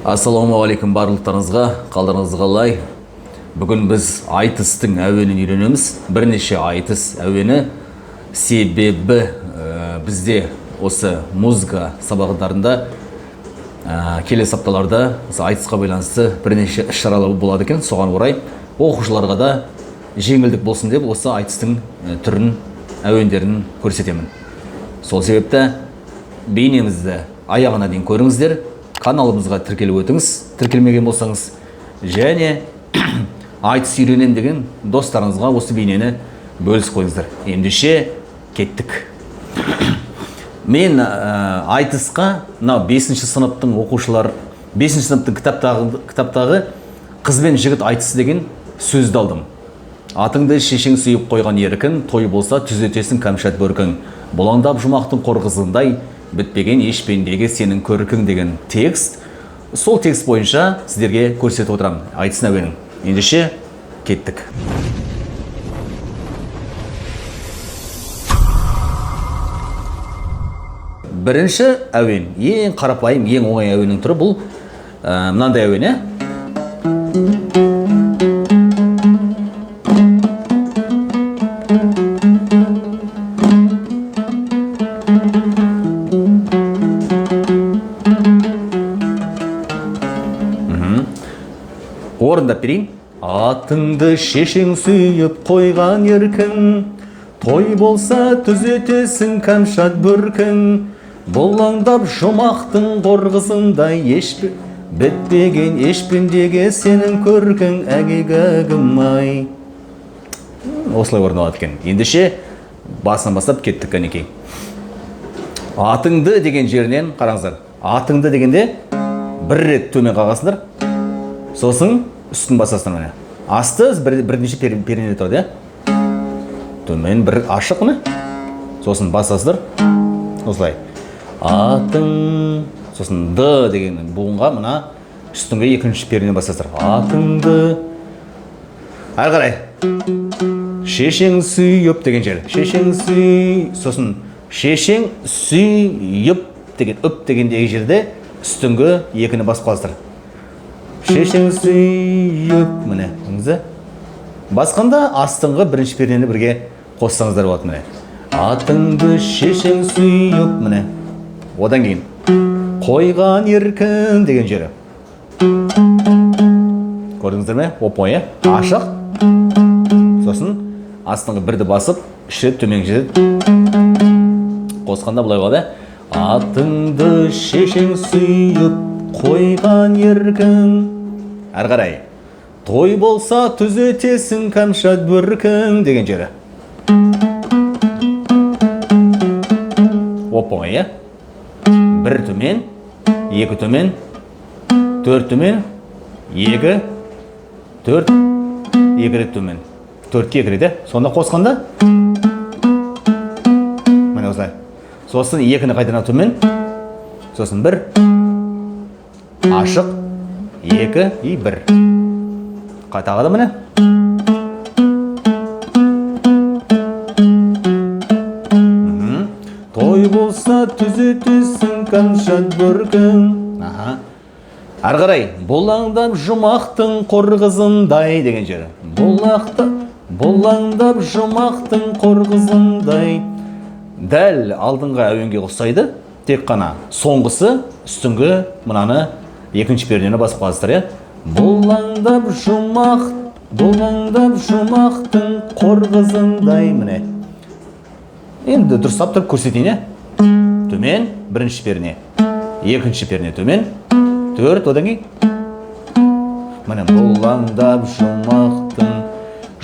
Ассалаумағалейкум барлықтарыңызға, қалдарыңыз қалай? Бүгін біз айтыстың әуенін үйренеміз. Бірнеше айтыс әуені. Себебі бізде осы музыка сабақтарында келесі апталарда осы айтысқа байланысты бірнеше іс-шаралар болады екен. Соған орай оқушыларға да жеңілдік болсын деп осы айтыстың түрін, әуендерін көрсетемін. Сол себепті бейнемізді аяғына дейін көріңіздер, каналымызға тіркеліп өтіңіз, тіркелмеген болсаңыз, және айтыс үйренем деген достарыңызға осы бейнені бөлісіп қойыңыздар. Ендеше кеттік. Мен айтысқа мынау 5-ші сыныптың оқушылар, 5-ші сыныптың кітаптағы қыз бен жігіт айтысы деген сөзді алдым. Атыңды шешең сүйіп қойған еркін, той болса түзетесің кәмшат бөркің. Бұлаңдап жұмақтың қорғызындай, бітпеген еш пендеге сенің көркің деген текст. Сол текст бойынша сіздерге көрсетіп отырамын айтысын әуенін. Ендеше кеттік. Бірінші әуен, ең қарапайым, ең оңай әуеннің түрі бұл мынандай әуен, ә? Орындап берейін. Атыңды шешең сүйіп қойған еркін, той болса түзетесің кәмшат бөркің. Бұлаңдап жұмақтың қорғызындай еш бітпеген еш пендеге сенің көркің, әгегігім-ай. Осылай орындалады екен. Ендеше басынан бастап кеттік кәнекей. Атыңды деген жерінен қараңыздар. Атыңды дегенде бір рет төмен қағасыңдар, сосын үстін басасыңдар міне. Асты бірнеше пернеде тұрады, иә? Төмен бір ашық міне. Сосын басасыздар. Осылай. Атың, сосын д деген буынға мына үстіңгі екінші пернені басасыздар. Атыңды. Әрі қарай. Шешең сүйіп деген жер. Шешең сүй, сосын шешең сүйіп деген, үп дегендегі жерде үстіңгі екіні басып қаласыздар. Шешең сүйіп, міне, көрдіңіз бе? Басқанда астыңғы бірінші пернені бірге қоссаңыздар болады, міне. Атыңды шешең сүйіп, міне. Одан кейін қойған еркін деген жері. Көрдіңіздер ме? Оп-оңай, ә? Ашық. Сосын астыңғы бірді басып, үш рет төменгі жерде қосқанда былай болады, ә? Атыңды шешең сүйіп қойған еркін. Әрі қарай. Той болса түзетесің кәмшат бөркің деген жері. Оп-оңай, ә? Бір төмен, екі төмен, төрт төмен, екі, төрт, екі рет төмен. Төртке екі рет, ә? Сонда қосқанда міне осылай. Сосын екіні қайтадан төмен, сосын бір, ашық, екі и бір. Тағы да міне. Той болса түзетесің кәмшат бөркің. Аха. Әрі қарай, бұлаңдап жұмақтың қорғызындай деген жері. Бұлаңдап жұмақтың қорғызындай. Дәл алдыңғы әуенге ұқсайды, тек қана соңғысы үстіңгі мынаны екінші пернені басып қаласыздар, иә? Бұлаңдап жұмақ, бұлаңдап жұмақтың қорғызындай, міне. Енді дұрыстап тұрып көрсетейін, иә? Төмен, бірінші перне, екінші перне төмен, төрт, одан кейін міне бұлаңдап жұмақтың,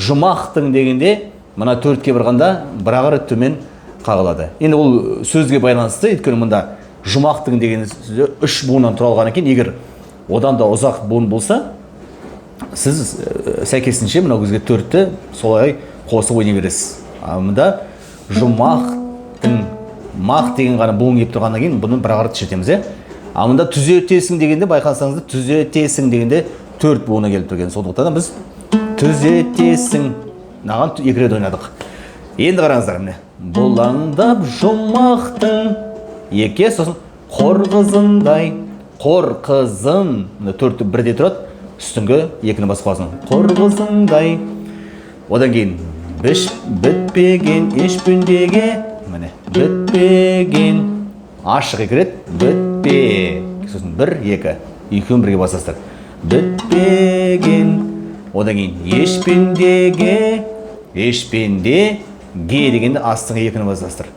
жұмақтың дегенде мына төртке барғанда бір-ақ рет төмен қағылады. Енді ол сөзге байланысты, өйткені мұнда жұмақтың деген сөзі үш буыннан тұралған екен. Егер одан да ұзақ буын болса, сіз сәйкесінше мынау кезге төртті солай қосып ойнай бересіз. Ал мұнда жұмақтың, мақ деген ғана буын келіп тұрғаннан кейін бұны бір-ақ рет шертеміз, иә? Ал мұнда түзетесің дегенде байқасаңыздар, түзетесің дегенде төрт буыны келіп тұр екен. Сондықтан да біз түзетесің мынаған екі рет ойнадық. Енді қараңыздар, міне. Бұлаңдап жұмақтың екі, сосын қорғызындай, Қор қызын, мына төрті бірде тұрады, үстіңгі екіні басып қаласың. Қор қызындай. Одан кейін бітпеген еш пендеге, міне, бітпеген, ашық екі рет, бітпе, сосын бір, екі, екеуін бірге басасыздар. Бітпеген, одан кейін еш пендеге, еш пенде, ге дегенде астыңғы екіні басасыздар.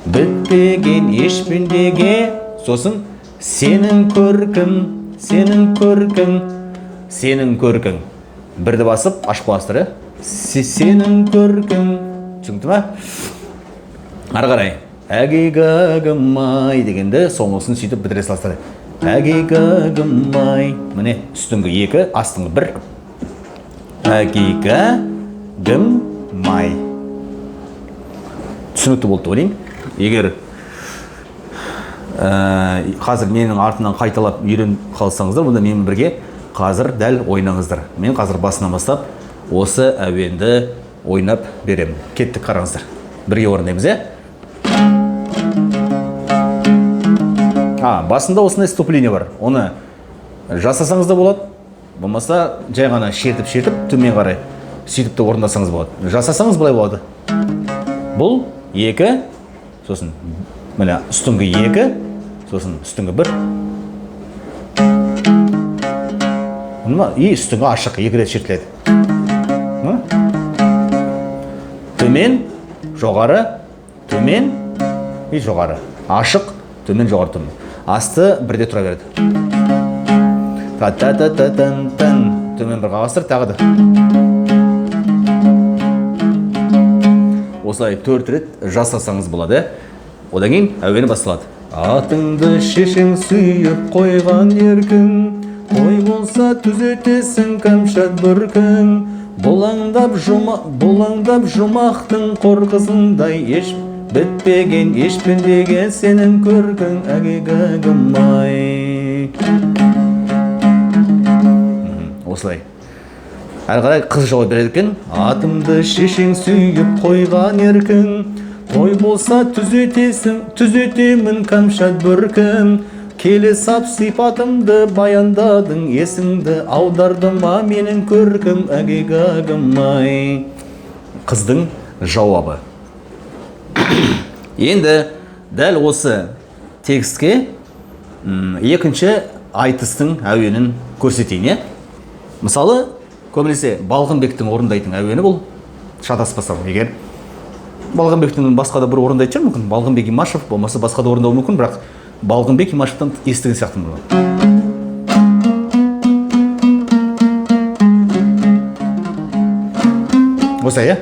Бітпеген еш пендеге, сосын сенің көркің, сенің көркің, сенің көркің. Бірді басып ашып қоясыздар, иә? Сенің көркің. Түсінікті ма? Ары қарай. Әгегагым-ай дегенде соңғысын сөйтіп бітіре саласыздар. Әгегагым-ай. Міне, үстіңгі екі, астыңғы бір. Әгегагым-ай. Түсінікті болды деп ойлаймын. Егер қазір менің артымнан қайталап үйреніп қалсаңыздар, онда менімен бірге қазір дәл ойнаңыздар. Мен қазір басынан бастап осы әуенді ойнап беремін. Кеттік, қараңыздар. Бірге орындаймыз, иә? Басында осындай вступление бар. Оны жасасаңыз да болады, болмаса жай ғана шертіп-шертіп төмен қарай сөйтіп те орындасаңыз болады. Жасасаңыз былай болады. Бұл екі, сосын міне үстіңгі екі, сосын үстіңгі бір. Мына и үстіңгі ашық екі рет шертіледі. Төмен, жоғары, төмен и жоғары. Ашық, төмен, жоғары, төмен. Асты бірде тұра береді. Та-та-та-та-тан-тан. Төмен бір қағастыр, тағы да. Осылай 4 рет жасасаңыз болады. Одан кейін әуені басталады. Атыңды шешең сүйіп қойған еркің, той болса түзетесің кәмшат бөркің. Бұлаңдап жұмақтың қорқызындай еш бітпеген еш пендеге сенің көркің, әгегагым-ай. Осылай. Әрі қарай қыз жауап береді екен. Атымды шешең сүйіп қойған еркің, той болса түзетесің, түзетемін кәмшат бөркім. Келе сап сипатымды баяндадың, есіңді аударды ма менің көркім, әгегагым-ай. Қыздың жауабы. Енді дәл осы текстке екінші айтыстың әуенін көрсетейін, иә? Мысалы, көбінесе Балғынбектің орындайтын әуені бұл. Шатаспасам, егер Балғынбектің басқа да бір орындайтын шығар мүмкін, Балғынбек Имашев болмаса басқа да орындауы мүмкін, бірақ Балғынбек Имашевтан естіген сияқтымын бұны. Осылай, иә?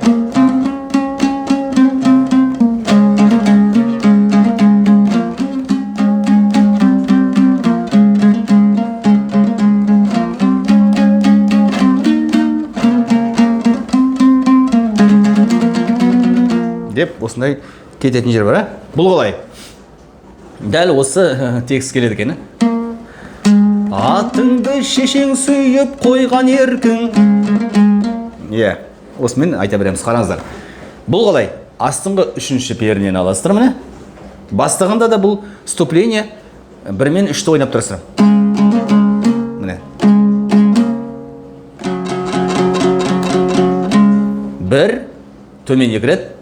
Деп осындай кететін жер бар, ә? Бұл қалай? Дәл осы текст келеді екен, ә? Атыңды шешең сүйіп қойған еркің. Иә, осымен айта береміз, қараңыздар. Бұл қалай? Астыңғы үшінші пернені аласыздар, міне. Бастағанда да бұл вступление 1 мен 3-ті ойнап тұрасыздар. Міне. 1, төмен 2 рет.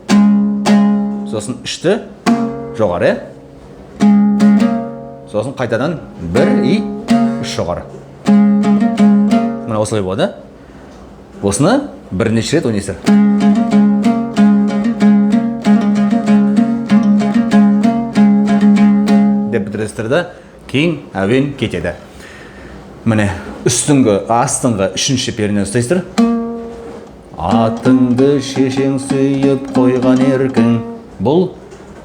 Сосын 3-ті жоғары, иә? Сосын қайтадан 1 и 3 жоғары. Мына осылай болады. Осыны бірнеше рет ойнайсыздар. Деп бітіресіздер да, кейін әуен кетеді. Міне, үстіңгі, астыңғы үшінші пернені ұстайсыздар. Атыңды шешең сүйіп қойған еркің. Бұл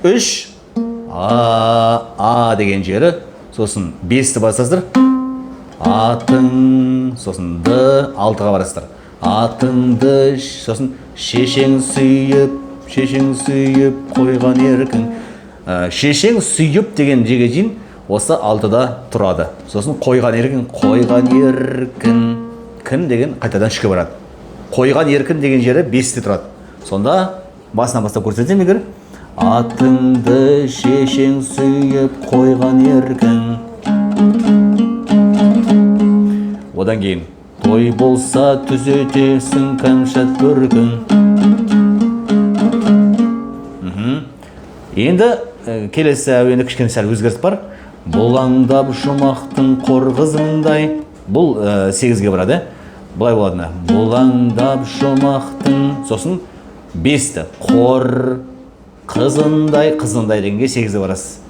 3, А деген жері, сосын 5-ті басасыздар. Атың, сосын Д, 6-ға барасыздар. Атыңды, сосын шешең сүйіп, шешең сүйіп қойған еркің. Шешең сүйіп деген жерге дейін осы 6-да тұрады. Сосын қойған еркін, қойған еркін, кін деген қайтадан 3-ке барады. Қойған еркін деген жері 5-те тұрады. Сонда басынан бастап көрсетемін егер. Атыңды шешең сүйіп қойған еркін. Одан кейін той болса түзетесің кәмшат бөркін. Енді келесі әуені кішкене сәл өзгеріс бар. Бұлаңдап жұмақтың қорғызындай. Бұл 8-ге барады. Былай болады мына. Бұлаңдап жұмақтың, сосын 5-ті қор қызындай, қызындай дегенге 8-ге барасыз.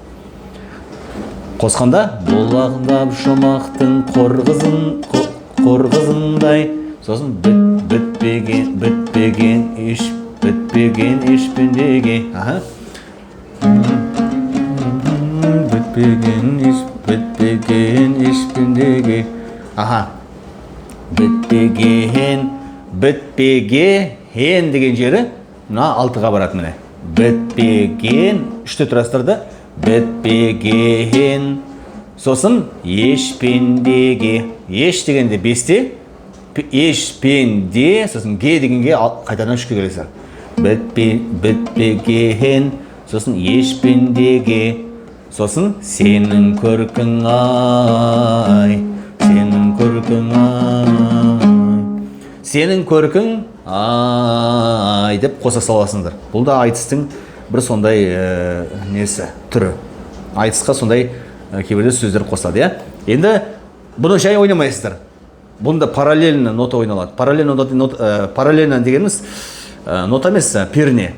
Қосқанда бұлаңдап жұмақтың қорғызындай, сосын бітпеген, бітпеген еш, бітпеген еш пендеге. Аха. Бітпеген еш, бітпеген еш пендеге. Аха. Бітпеген, бітпеген деген жері мына 6-ға барады міне. Бітпеген, 3-те тұрасыздар да. Бітпеген, сосын еш пендеге. Еш дегенде 5-те, еш пенде, сосын ге дегенге қайтадан 3-ке келесіздер. Бітпеген, сосын еш пендеге, сосын сенің көркің ай, сенің көркің ай, сенің көркің ай деп қоса саласыңдар. Бұл да айтыстың бір сондай несі түрі. Айтысқа сондай кейбірде сөздер қосады, иә. Енді бұны жай ойнамайсыздар. Бұнда параллельно нота ойналады. Параллельно нота, параллельно дегеніміз нота емес, перне.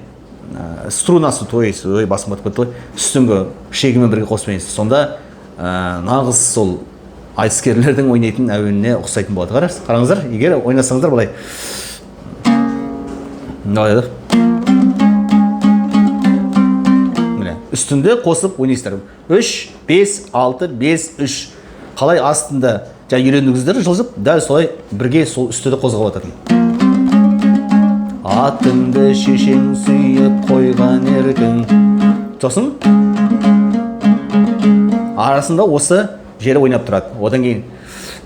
Струнасы, то есть, ой, басым батып кетті ғой. Үстіңгі шегімен бірге қосып ойнайсыз. Сонда нағыз сол айтыскерлердің ойнайтын әуеніне ұқсайтын болады. Қараңыздар, егер ойнасаңыздар былай. Мынау еді. Міне, үстінде қосып ойнайсыздар. 3, 5, 6, 5, 3. Қалай астында жаңа үйрендіңіздер жылжып, дәл солай бірге сол үсті де қозғалып жататын. Атыңды шешең сүйіп қойған еркің. Сосын арасында осы жері ойнап тұрады. Одан кейін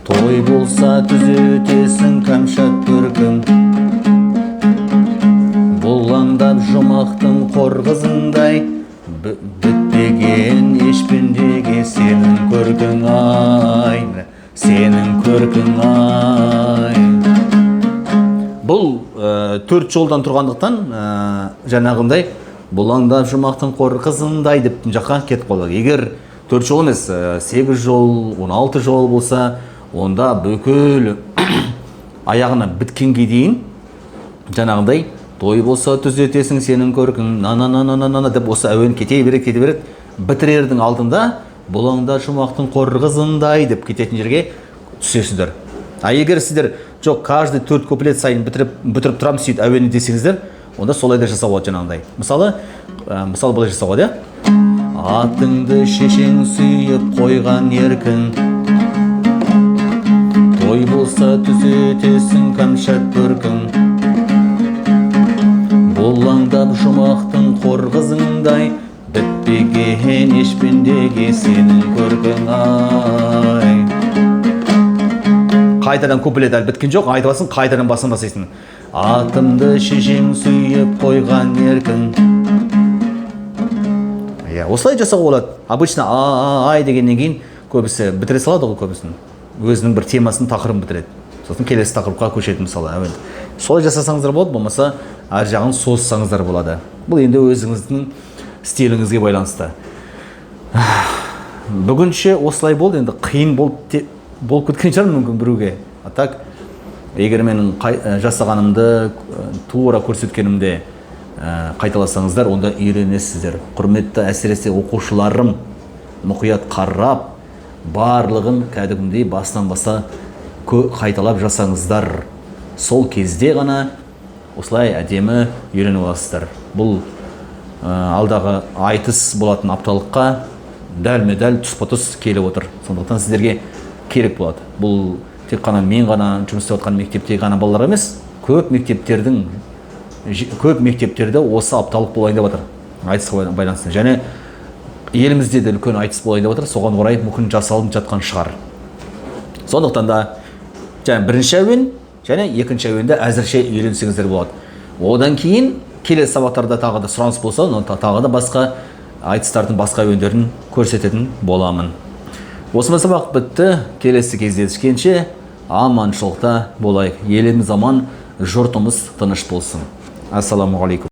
той болса түзетесің кәмшат бөркім, бұлаңдап жұмақтың қорғызындай, бітпеген еш пендеге сенің көркің ай, сенің көркің ай. Бұл 4 жолдан тұрғандықтан жаңағындай бұлаңдап жұмақтың қорғызындай деп мына жаққа кетіп қалады. Егер 4 жол емес, 8 жол, 16 жол болса, онда бүкіл аяғына біткенге дейін жаңағындай той болса түзетесің сенің көркің на на на на на на деп осы әуен кете береді, кете береді. Бітірердің алдында бұлаңда жұмақтың қорғызындай деп кететін жерге түсесіздер. А егер сіздер жоқ, каждый 4 куплет сайын бітіріп тұрамын сөйтіп әуені десеңіздер, онда солай да жасауға болады жаңағындай. Мысалы былай жасауға болады, иә? Атыңды шешең сүйіп қойған еркің, той болса түзетесің кәмшат бөркің, бұлаңдап жұмақтың қорғызындай, бітпеген еш пендеге сенің көркің ай. Қайтадан куплет әлі біткен жоқ, айтып алсың, қайтадан басын бастайсың. Атымды шешең сүйіп қойған еркің. Иә, осылай жасауға болады. Обычно а, а, ай дегеннен кейін көбісі бітіре салады ғой, көбісін. Өзінің бір темасын, тақырыбын бітіреді. Сосын келесі тақырыпқа көшеді мысалы әуен. Солай жасасаңыздар болады, болмаса ар жағын созсаңыздар болады. Бұл енді өзіңіздің стиліңізге байланысты. Бүгінше осылай болды, енді қиын болып кеткен шығар мүмкін біреуге. А так, егер менің жасағанымды, тура көрсеткенімде қайталасаңыздар, онда үйренесіздер. Құрметті әсіресе оқушыларым, мұқият қарап, барлығын кәдімгідей басынан баса қайталап жасаңыздар. Сол кезде ғана осылай әдемі үйреніп аласыздар. Бұл алдағы айтыс болатын апталыққа дәлме-дәл тұспа-тұс келіп отыр. Сондықтан сіздерге керек болады. Бұл тек қана мен ғана жұмыс істеп жатқан мектептегі ғана балалар емес, көп мектептерде осы апталық болайын деп жатыр. Айтысқа байланысты. Және елімізде де үлкен айтыс болайын деп жатыр. Соған орай мүмкін жасалынып жатқан шығар. Сондықтан да және бірінші әуен және екінші әуенді әзірше үйренсеңіздер болады. Одан кейін келесі сабақтарда тағы да сұраныс болса, оны тағы да басқа айтыстардың басқа әуендерін көрсететін боламын. Осымен сабақ бітті. Келесі кездескенше Аманшылықта болайық. Еліміз аман, жұртымыз тыныш болсын. Ассаламуғалейкум.